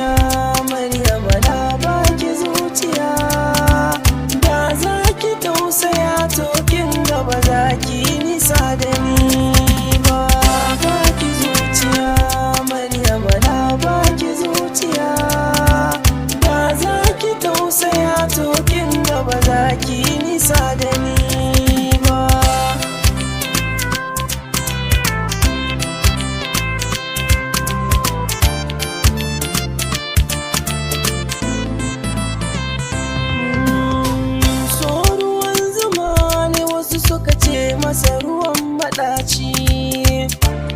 Zuciya, Maryama, na baki zuciya. Da za ki tausaya, to kin gaba za ki nisa da ni ba. Baki zuciya, Maryama, na baki zuciya. Da za ki tausaya, to kin gaba za ki nisa da ni ba. So ruwan zuma ne, wasu suka ce masa ruwan maɗaci.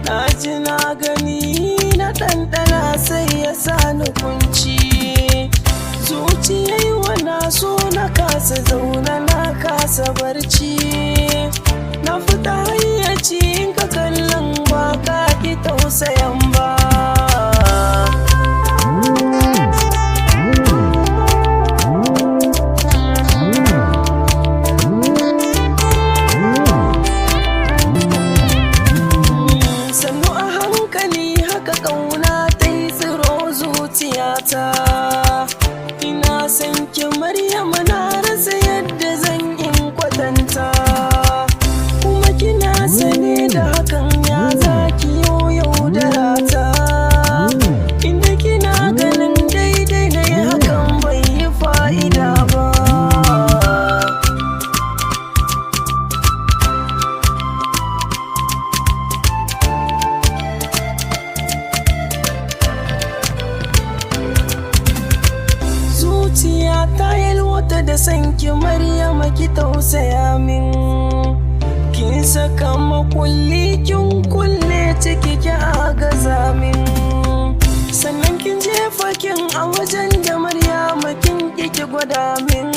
Na ji, na gani, na ɗanɗana, sai ya sa ni kunci. Zuciyai wana so, na kasa zauna, na kasa barci. Na fita hayyaci in ka kallon ba ka ki tausayan ba. Sannu a hankali haka kauna ta yi tsiro zuciyata. Ina son ki, Maryama, na rasa yadda zan in kwatanta. Kuma kina sane da hakan, ya zaki yo yaudarata? Inda kina ganin daidai na yi hakan, bai yi fa'ida ba. Zuciya ta yalwata da sanki, Maryama, ki tausaya min. Kin saka makulli, kin kulle ciki, ki agaza min. Sannan kin jefa kin a wajen da, Maryama, kin ki gwada min.